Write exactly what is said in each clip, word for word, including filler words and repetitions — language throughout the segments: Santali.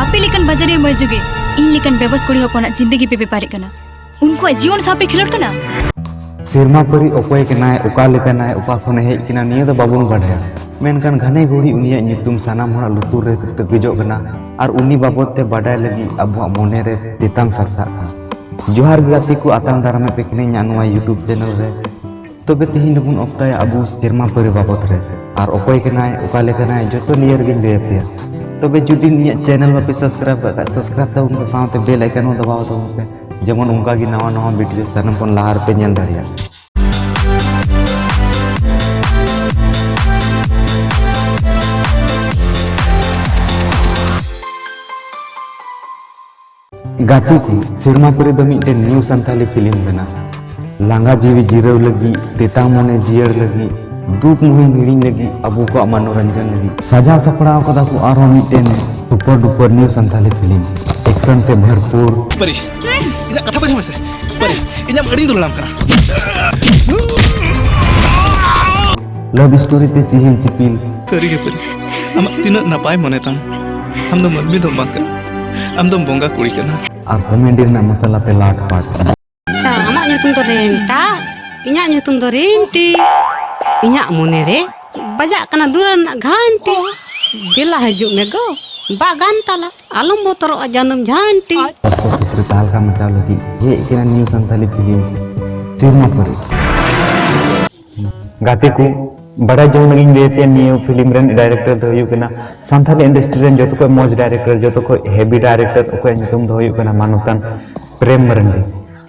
ᱟᱯᱮ ᱞᱮᱠᱟᱱ ᱵᱟᱡᱟᱨᱤᱭᱟᱹ ᱢᱟᱹᱭ ᱡᱩᱜᱮ ᱤᱧ ᱞᱮᱠᱟᱱ ᱵᱮᱵᱚᱥ ᱠᱩᱲᱤ ᱦᱚᱯᱚᱱᱟᱜ ᱡᱤᱱᱫᱮᱜᱤ ᱯᱮ ᱵᱮᱯᱟᱨᱮᱫ ᱠᱟᱱᱟ᱾ ᱩᱱᱠᱩᱣᱟᱜ ᱡᱤᱭᱚᱱ ᱥᱟᱶ ᱯᱮ ᱠᱷᱮᱞᱳᱰ ᱠᱟᱱᱟ᱾ ᱥᱮᱨᱢᱟ ᱯᱟᱹᱨᱤ ᱚᱠᱚᱭ ᱠᱟᱱᱟᱭ, ᱚᱠᱟ ᱞᱮᱠᱟᱱᱟᱭ, ᱚᱠᱟ ᱠᱷᱚᱱᱮ ᱦᱮᱡ ᱠᱟᱱᱟ, ᱱᱤᱭᱟᱹ ᱫᱚ ᱵᱟᱵᱚᱱ ᱵᱟᱰᱟᱭᱟ᱾ ᱢᱮᱱᱠᱷᱟᱱ ᱜᱷᱟᱱᱮ ᱜᱷᱩᱲᱤ ᱩᱱᱤᱭᱟᱜ ᱧᱩᱛᱩᱢ ᱥᱟᱱᱟᱢ ᱦᱚᱲᱟᱜ ᱞᱩᱛᱩᱨ ᱨᱮ ᱛᱟᱹᱠᱤᱡᱚᱜ ᱠᱟᱱᱟ ᱟᱨ ᱩᱱᱤ ᱵᱟᱵᱚᱫ ᱛᱮ ᱵᱟᱰᱟᱭ ᱞᱟᱹᱜᱤᱫ ᱟᱵᱚᱣᱟᱜ ᱢᱚᱱᱮ ᱨᱮ ᱛᱮᱛᱟᱝ ᱥᱟᱨᱥᱟᱜ ᱠᱟᱱᱟ᱾ ᱡᱚᱦᱟᱨ ᱜᱮ ᱜᱟᱛᱮ ᱠᱚ, ᱟᱛᱟᱝ ᱫᱟᱨᱟᱢᱮᱫ ᱯᱮ ᱠᱟᱹᱱᱟᱹᱧ ᱤᱧᱟᱹᱜ ᱱᱚᱣᱟ YouTube ᱪᱮᱱᱮᱞ ᱨᱮ᱾ ᱛᱚᱵᱮ ᱛᱮᱦᱮᱧ ᱫᱚᱵᱚᱱ ᱚᱠᱛᱟᱭᱟ ᱟᱵᱚ ᱥᱮᱨᱢᱟ ᱯᱟᱹᱨᱤ ᱵᱟᱵᱚᱫ ᱨᱮ, ᱟᱨ ᱚᱠᱚᱭ ᱠᱟᱱᱟᱭ, ᱚᱠᱟ ᱞᱮᱠᱟᱱᱟᱭ, ᱡᱚᱛᱚ ᱱᱤᱭᱟᱹ ᱨᱮᱜᱮᱧ ᱞᱟᱹᱭ ᱟᱯᱮᱭᱟ᱾ ᱛᱚᱵᱮ ᱡᱩᱫᱤ ᱤᱧᱟᱹᱜ ᱪᱮᱱᱮᱞ ᱵᱟᱯᱮ ᱥᱟᱵᱥᱠᱨᱟᱭᱤᱵ ᱠᱟᱜ ᱠᱷᱟᱡ, ᱥᱟᱵᱥᱠᱨᱟᱭᱤᱵ ᱛᱟᱵᱚᱱ ᱯᱮ, ᱥᱟᱶᱛᱮ ᱵᱮᱞ ᱟᱭᱠᱚᱱ ᱦᱚᱸ ᱫᱟᱵᱟᱣ ᱛᱟᱵᱚᱱ ᱯᱮ, ᱡᱮᱢᱚᱱ ᱚᱱᱠᱟ ᱜᱮ ᱱᱟᱣᱟ ᱱᱟᱣᱟ ᱵᱷᱤᱰᱤᱭᱳ ᱥᱟᱱᱟᱢ ᱠᱷᱚᱱ ᱞᱟᱦᱟ ᱨᱮᱯᱮ ᱧᱮᱞ ᱫᱟᱲᱮᱭᱟᱜ᱾ ᱜᱟᱛᱮ ᱠᱚ, ᱥᱮᱨᱢᱟ ᱯᱟᱹᱨᱤ ᱫᱚ ᱢᱤᱫᱴᱮᱱ ᱱᱤᱭᱩ ᱥᱟᱱᱛᱟᱞᱤ ᱯᱷᱤᱞᱢ ᱠᱟᱱᱟ᱾ ᱞᱟᱸᱜᱟ ᱡᱤᱣᱤ ᱡᱤᱨᱟᱹᱣ ᱞᱟᱹᱜᱤᱫ, ᱛᱮᱛᱟᱝ ᱢᱚᱱᱮ ᱡᱤᱭᱟᱹᱲ ᱞᱟᱹᱜᱤᱫ, ᱫᱩᱠ ᱢᱩᱦᱤᱢ ᱦᱤᱲᱤᱧ ᱞᱟᱹᱜᱤᱫ, ᱟᱵᱚ ᱠᱚᱣᱟᱜ ᱢᱚᱱᱳᱨᱚᱧᱡᱚᱱ ᱞᱟᱹᱜᱤᱫ ᱥᱟᱡᱟᱣ ᱥᱟᱯᱲᱟᱣ ᱠᱟᱫᱟ ᱠᱚ ᱟᱨᱦᱚᱸ ᱢᱤᱫᱴᱮᱱ super duper new Santali film, action ᱛᱮ ᱵᱷᱚᱨᱯᱩᱨ᱾ ᱯᱟᱹᱨᱤ, ᱤᱧᱟᱜ ᱠᱟᱛᱷᱟ ᱵᱩᱡᱷᱟᱹᱣ ᱢᱮᱥᱮ᱾ ᱯᱟᱹᱨᱤ, ᱤᱧ ᱟᱢ ᱟᱹᱰᱤᱧ ᱫᱩᱞᱟᱲᱟᱢ ᱠᱟᱱᱟ᱾ ᱞᱟᱵᱷ ᱥᱴᱳᱨᱤ ᱛᱮ ᱪᱤᱦᱤᱞ ᱪᱤᱯᱤᱞ᱾ ᱥᱟᱹᱨᱤ ᱜᱮ ᱯᱟᱹᱨᱤ, ᱟᱢᱟᱜ ᱛᱤᱱᱟᱹᱜ ᱱᱟᱯᱟᱭ ᱢᱚᱱᱮ ᱛᱟᱢ᱾ ᱟᱢ ᱫᱚ ᱢᱟᱹᱱᱢᱤ ᱫᱚᱢ ᱵᱟᱝ ᱠᱟᱱᱟ, ᱟᱢ ᱫᱚᱢ ᱵᱚᱸᱜᱟ ᱠᱩᱲᱤ ᱠᱟᱱᱟ᱾ ᱟᱨ ᱠᱚᱢᱮᱰᱤ ᱨᱮᱱᱟᱜ ᱢᱚᱥᱞᱟ ᱛᱮ ᱞᱟᱴ ᱯᱟᱴ᱾ ᱟᱪᱪᱷᱟ, ᱟᱢᱟᱜ ᱧᱩᱛᱩᱢ ᱫᱚ ᱨᱮᱱᱴᱟ, ᱤᱧᱟᱹᱜ ᱧᱩᱛᱩᱢ ᱫᱚ ᱨᱤᱱᱴᱤ᱾ ᱤᱧᱟᱹᱜ ᱢᱚᱱᱮ ᱨᱮ ᱵᱟᱡᱟᱜ ᱠᱟᱱᱟ ᱫᱩᱞᱟᱹᱲ ᱨᱮᱱᱟᱜ ᱜᱷᱟᱱᱴᱤ᱾ ᱫᱮᱞᱟ ᱦᱤᱡᱩᱜ ᱢᱮ ᱜᱚ, ᱵᱟᱜᱟᱱ ᱛᱟᱞᱟ, ᱟᱞᱚᱢ ᱵᱚᱛᱚᱨᱚᱜᱼᱟ ᱡᱟᱹᱱᱩᱢ ᱡᱷᱟᱱᱴᱤ᱾ ᱵᱚᱠᱥ ᱚᱯᱷᱤᱥ ᱨᱮ ᱛᱟᱦᱞᱠᱟ ᱢᱟᱪᱟᱣ ᱞᱟᱹᱜᱤᱫ ᱦᱮᱡ ᱠᱟᱱᱟ ᱱᱤᱭᱩ ᱥᱟᱱᱛᱟᱞᱤ ᱯᱷᱤᱞᱢ ᱥᱮᱨᱢᱟ ᱯᱟᱹᱨᱤ᱾ ᱜᱟᱛᱮ ᱠᱚ, ᱵᱟᱰᱟᱭ ᱡᱚᱝ ᱞᱟᱹᱜᱤᱫ ᱤᱧ ᱞᱟᱹᱭ ᱟᱯᱮᱭᱟ, ᱱᱤᱭᱟᱹ ᱯᱷᱤᱞᱢ ᱨᱮᱱ ᱰᱟᱭᱨᱮᱠᱴᱚᱨ ᱫᱚ ᱦᱩᱭᱩᱜ ᱠᱟᱱᱟ, ᱥᱟᱱᱛᱟᱞᱤ ᱤᱱᱰᱟᱥᱴᱨᱤ ᱨᱮᱱ ᱡᱚᱛᱚ ᱠᱷᱚᱱ ᱢᱚᱡᱽ ᱰᱟᱭᱨᱮᱠᱴᱚᱨ, ᱡᱚᱛᱚ ᱠᱷᱚᱱ ᱦᱮᱵᱤ ᱰᱟᱭᱨᱮᱠᱴᱚᱨ, ᱚᱠᱚᱭᱟᱜ ᱧᱩᱛᱩᱢ ᱫᱚ ᱦᱩᱭᱩᱜ ᱠᱟᱱᱟ ᱢᱟᱱᱚᱛᱟᱱ ᱯᱨᱮᱢ ᱢᱟᱨᱟᱱᱰᱤ᱾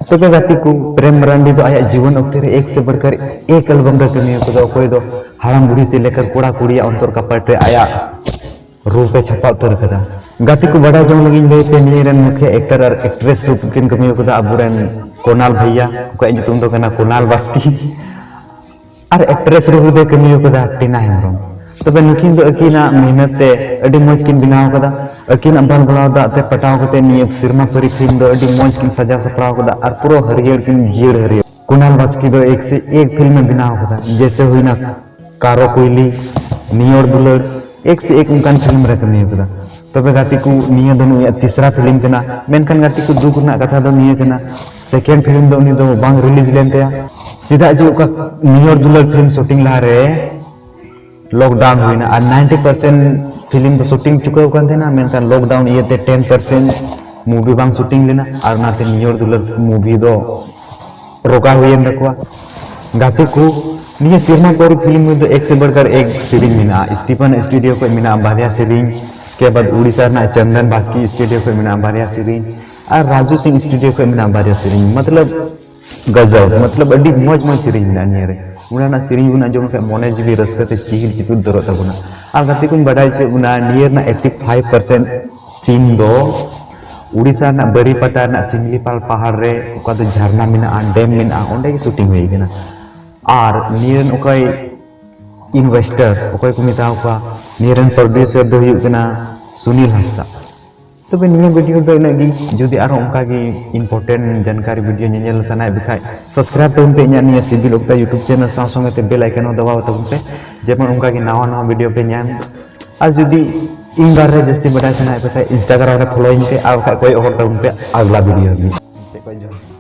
ᱛᱚᱵᱮ ᱜᱟᱛᱮ ᱠᱚ, ᱯᱨᱮᱢ ᱢᱟᱨᱟᱱᱰᱤ ᱫᱚ ᱟᱭᱟᱜ ᱡᱤᱵᱚᱱ ᱚᱠᱛᱮ ᱨᱮ ᱮᱠ ᱥᱮ ᱵᱟᱲᱠᱟᱨ ᱮᱠ ᱮᱞᱵᱚᱢ ᱨᱮ ᱠᱟᱹᱢᱤ ᱟᱠᱟᱫᱟ, ᱚᱠᱚᱭ ᱫᱚ ᱦᱟᱲᱟᱢ ᱵᱩᱲᱦᱤ ᱥᱮ ᱞᱮᱠᱟᱱ ᱠᱚᱲᱟ ᱠᱩᱲᱤᱭᱟᱜ ᱚᱱᱛᱚᱨ ᱠᱟᱯᱟᱴ ᱨᱮ ᱟᱭᱟᱜ ᱨᱩᱯ ᱮ ᱪᱷᱟᱯᱟ ᱩᱛᱟᱹᱨ ᱟᱠᱟᱫᱟ᱾ ᱜᱟᱛᱮ ᱠᱚ, ᱵᱟᱰᱟᱭ ᱡᱚᱝ ᱞᱟᱹᱜᱤᱫ ᱤᱧ ᱞᱟᱹᱭ ᱯᱮ, ᱱᱤᱭᱟᱹ ᱨᱮᱱ ᱢᱩᱠᱷᱤᱭᱟᱹ ᱮᱠᱴᱚᱨ ᱟᱨ ᱮᱠᱴᱨᱮᱥ ᱨᱩᱯ ᱠᱤᱱ ᱠᱟᱹᱢᱤ ᱟᱠᱟᱫᱟ ᱟᱵᱚᱨᱮᱱ ᱠᱳᱱᱟᱞ ᱵᱷᱟᱭᱭᱟ, ᱚᱠᱚᱭᱟᱜ ᱧᱩᱛᱩᱢ ᱫᱚ ᱠᱟᱱᱟ ᱠᱳᱱᱟᱞ ᱵᱟᱥᱠᱮ᱾ ᱟᱨ ᱮᱠᱴᱨᱮᱥ ᱨᱩᱯ ᱨᱮᱫᱚᱭ ᱠᱟᱹᱢᱤ ᱟᱠᱟᱫᱟ ᱴᱤᱱᱟ ᱦᱮᱢᱵᱨᱚᱢ᱾ ᱛᱚᱵᱮ ᱱᱩᱠᱤᱱ ᱫᱚ ᱟᱹᱠᱤᱱᱟᱜ ᱢᱮᱦᱱᱚᱛ ᱛᱮ ᱟᱹᱰᱤ ᱢᱚᱡᱽ ᱠᱤᱱ ᱵᱮᱱᱟᱣ ᱟᱠᱟᱫᱟ᱾ ᱟᱹᱠᱤᱱᱟᱜ ᱵᱟᱞ ᱵᱟᱞᱟᱣ ᱫᱟᱜ ᱛᱮ ᱯᱟᱴᱟᱣ ᱠᱟᱛᱮ ᱱᱤᱭᱟᱹ ᱥᱮᱨᱢᱟ ᱯᱟᱹᱨᱤ ᱯᱷᱤᱞᱢ ᱫᱚ ᱟᱹᱰᱤ ᱢᱚᱡᱽ ᱠᱤᱱ ᱥᱟᱡᱟᱣ ᱥᱟᱯᱲᱟᱣ ᱟᱠᱟᱫᱟ ᱟᱨ ᱯᱩᱨᱟᱹ ᱦᱟᱹᱨᱭᱟᱹᱲ ᱠᱤᱱ ᱡᱤᱭᱟᱹᱲ ᱦᱟᱹᱨᱭᱟᱹᱲ᱾ ᱠᱩᱱᱟᱞ ᱵᱟᱥᱠᱮ ᱫᱚ ᱮᱠ ᱥᱮ ᱮᱠ ᱯᱷᱤᱞᱢ ᱮ ᱵᱮᱱᱟᱣ ᱟᱠᱟᱫᱟ, ᱡᱮᱭᱥᱮ ᱦᱩᱭᱱᱟ ᱠᱟᱨᱚ ᱠᱩᱭᱞᱤ, ᱱᱤᱭᱚᱲ ᱫᱩᱞᱟᱹᱲ, ᱮᱠ ᱥᱮ ᱮᱠ ᱚᱱᱠᱟᱱ ᱯᱷᱤᱞᱢ ᱨᱮ ᱠᱟᱹᱢᱤ ᱟᱠᱟᱫᱟ᱾ ᱛᱚᱵᱮ ᱜᱟᱛᱮ ᱠᱚ, ᱱᱤᱭᱟᱹ ᱫᱚ ᱱᱩᱭᱟᱜ ᱛᱤᱥᱨᱟ ᱯᱷᱤᱞᱢ ᱠᱟᱱᱟ, ᱢᱮᱱᱠᱷᱟᱱ ᱜᱟᱛᱮ ᱠᱚ, ᱫᱩᱠ ᱨᱮᱱᱟᱜ ᱠᱟᱛᱷᱟ ᱫᱚ ᱱᱤᱭᱟᱹ ᱠᱟᱱᱟ, ᱥᱮᱠᱮᱱᱰ ᱯᱷᱤᱞᱢ ᱫᱚ ᱩᱱᱤ ᱫᱚ ᱵᱟᱝ ᱨᱤᱞᱤᱡᱽ ᱞᱮᱱ ᱛᱟᱭᱟ᱾ ᱪᱮᱫᱟᱜ ᱡᱮ ᱚᱠᱟ ᱱᱤᱭᱚᱨ ᱫᱩᱞᱟᱹᱲ ᱯᱷᱤᱞᱢ ᱥᱩᱴᱤᱝ ᱞᱟᱦᱟᱨᱮ ᱞᱚᱠᱰᱟᱣᱩᱱ ᱦᱩᱭᱱᱟ ᱟᱨ ᱱᱟᱭᱤᱱᱴᱤ ᱯᱟᱨᱥᱮᱱᱴ ᱯᱷᱤᱞᱢ ᱫᱚ ᱥᱩᱴᱤᱝ ᱪᱩᱠᱟᱹᱣ ᱟᱠᱟᱱ ᱛᱟᱦᱮᱱᱟ, ᱢᱮᱱᱠᱷᱟᱱ ᱞᱚᱠᱰᱟᱣᱩᱱ ᱤᱭᱟᱹᱛᱮ ᱴᱮᱱ ᱯᱟᱨᱥᱮᱱᱴ ᱢᱩᱵᱷᱤ ᱵᱟᱝ ᱥᱩᱴᱤᱝ ᱞᱮᱱᱟ ᱟᱨ ᱚᱱᱟᱛᱮ ᱱᱤᱭᱚᱨ ᱫᱩᱞᱟᱹᱲ ᱢᱩᱵᱷᱤ ᱫᱚ ᱨᱚᱠᱟ ᱦᱩᱭᱮᱱ ᱛᱟᱠᱚᱣᱟ᱾ ᱜᱟᱛᱮ ᱠᱚ, ᱱᱤᱭᱟᱹ ᱥᱮᱨᱢᱟ ᱯᱟᱹᱣᱨᱤ ᱯᱷᱤᱞᱢ ᱨᱮᱫᱚ ᱮᱠ ᱥᱮ ᱵᱟᱲᱠᱟᱨ ᱮᱠ ᱥᱮᱨᱮᱧ ᱢᱮᱱᱟᱜᱼᱟ᱾ ᱥᱴᱤᱯᱷᱟᱱ ᱥᱴᱩᱰᱤᱭᱳ ᱠᱷᱚᱱ ᱢᱮᱱᱟᱜᱼᱟ ᱵᱟᱨᱭᱟ ᱥᱮᱨᱮᱧ, ᱥᱠᱮ ᱵᱟᱫ ᱩᱲᱤᱥᱥᱟ ᱨᱮᱱᱟᱜ ᱪᱚᱱᱫᱚᱱ ᱵᱟᱥᱠᱮ ᱥᱴᱩᱰᱤᱭᱳ ᱠᱷᱚᱱ ᱢᱮᱱᱟᱜᱼᱟ ᱵᱟᱨᱭᱟ ᱥᱮᱨᱮᱧ, ᱟᱨ ᱨᱟᱡᱩ ᱥᱤᱝ ᱥᱴᱩᱰᱤᱭᱳ ᱠᱷᱚᱱ ᱢᱮᱱᱟᱜᱼᱟ ᱵᱟᱨᱭᱟ ᱥᱮᱨᱮᱧ᱾ ᱢᱚᱛᱞᱚᱵ ᱜᱟᱡᱟᱵ, ᱢᱚᱛᱞᱚᱵ ᱟᱹᱰᱤ ᱢᱚᱡᱽ ᱢᱚᱡᱽ ᱥᱮᱨᱮᱧ ᱢᱮᱱᱟᱜᱼᱟ ᱱᱤᱭᱟᱹ ᱨᱮ᱾ ᱚᱸᱰᱮᱱᱟᱜ ᱥᱮᱨᱮᱧ ᱵᱚᱱ ᱟᱸᱡᱚᱢ ᱞᱮᱠᱷᱟᱱ ᱢᱚᱱᱮ ᱡᱤᱣᱤ ᱨᱟᱹᱥᱠᱟᱹ ᱛᱮ ᱪᱤᱦᱤᱞ ᱪᱤᱯᱤᱞ ᱩᱛᱟᱹᱨᱚᱜ ᱛᱟᱵᱚᱱᱟ᱾ ᱟᱨ ᱜᱟᱛᱮ ᱠᱚᱧ ᱵᱟᱰᱟᱭ ᱦᱚᱪᱚᱭᱮᱫ ᱵᱚᱱᱟ, ᱱᱤᱭᱟᱹ ᱨᱮᱱᱟᱜ ᱮᱭᱤᱴᱤ ᱯᱷᱟᱭᱤᱵᱷ ᱯᱟᱨᱥᱮᱱᱴ ᱥᱤᱱ ᱫᱚ ᱩᱲᱤᱥᱥᱟ ᱨᱮᱱᱟᱜ ᱵᱟᱨᱤᱯᱟᱫᱟ ᱨᱮᱱᱟᱜ ᱥᱤᱢᱞᱤᱯᱟᱞ ᱯᱟᱦᱟᱲ ᱨᱮ ᱚᱠᱟ ᱫᱚ ᱡᱷᱟᱨᱱᱟ ᱢᱮᱱᱟᱜᱼᱟ, ᱰᱮᱢ ᱢᱮᱱᱟᱜᱼᱟ, ᱚᱸᱰᱮ ᱜᱮ ᱥᱩᱴᱤᱝ ᱦᱩᱭ ᱠᱟᱱᱟ᱾ ᱟᱨ ᱱᱤᱭᱟᱹ ᱨᱮᱱ ᱚᱠᱚᱭ ᱤᱱᱵᱷᱮᱥᱴᱟᱨ, ᱚᱠᱚᱭ ᱠᱚ ᱢᱮᱛᱟᱣ ᱠᱚᱣᱟ, ᱱᱤᱭᱟᱹ ᱨᱮᱱ ᱯᱨᱚᱰᱭᱩᱥᱟᱨ ᱫᱚ ᱦᱩᱭᱩᱜ ᱠᱟᱱᱟ ᱥᱩᱱᱤᱞ ᱦᱟᱸᱥᱫᱟ᱾ ᱛᱚᱵᱮ ᱱᱤᱭᱟᱹ ᱵᱷᱤᱰᱤᱭᱳ ᱫᱚ ᱤᱱᱟᱹᱜ ᱜᱮ᱾ ᱡᱩᱫᱤ ᱟᱨᱦᱚᱸ ᱚᱱᱠᱟ ᱜᱮ ᱤᱢᱯᱚᱨᱴᱮᱱᱴ ᱡᱟᱱᱠᱟᱨᱤ ᱵᱷᱤᱰᱤᱭᱳ ᱧᱮᱧᱮᱞ ᱥᱟᱱᱟᱭᱮᱫ ᱯᱮ ᱠᱷᱟᱡ, ᱥᱟᱵᱥᱠᱨᱟᱭᱤᱵ ᱛᱟᱵᱚᱱ ᱯᱮ ᱤᱧᱟᱹᱜ ᱱᱤᱭᱟᱹ ᱥᱤᱵᱤᱞ ᱚᱠᱛᱟ ᱭᱩᱴᱩᱵᱽ ᱪᱮᱱᱮᱞ ᱥᱟᱶ ᱥᱚᱸᱜᱮ ᱛᱮ ᱵᱮᱞ ᱟᱭᱠᱚᱱ ᱦᱚᱸ ᱫᱟᱵᱟᱣ ᱛᱟᱵᱚᱱ ᱯᱮ, ᱡᱮᱢᱚᱱ ᱚᱱᱠᱟ ᱜᱮ ᱱᱟᱣᱟ ᱱᱟᱣᱟ ᱵᱷᱤᱰᱤᱭᱳ ᱯᱮ ᱧᱟᱢ᱾ ᱟᱨ ᱡᱩᱫᱤ ᱤᱧ ᱵᱟᱨᱮ ᱡᱟᱹᱥᱛᱤ ᱵᱟᱰᱟᱭ ᱥᱟᱱᱟᱭᱮᱫ ᱯᱮ ᱠᱷᱟᱡ, ᱤᱱᱥᱴᱟᱜᱨᱟᱢ ᱨᱮ ᱯᱷᱚᱞᱳᱭᱤᱧ ᱯᱮ, ᱟᱨ ᱵᱟᱠᱷᱟᱡ ᱠᱚᱭᱚᱜ ᱦᱚᱨ ᱛᱟᱵᱚᱱ ᱯᱮ ᱟᱜᱽᱞᱟ ᱵᱷᱤᱰᱤᱭᱳ ᱨᱮ᱾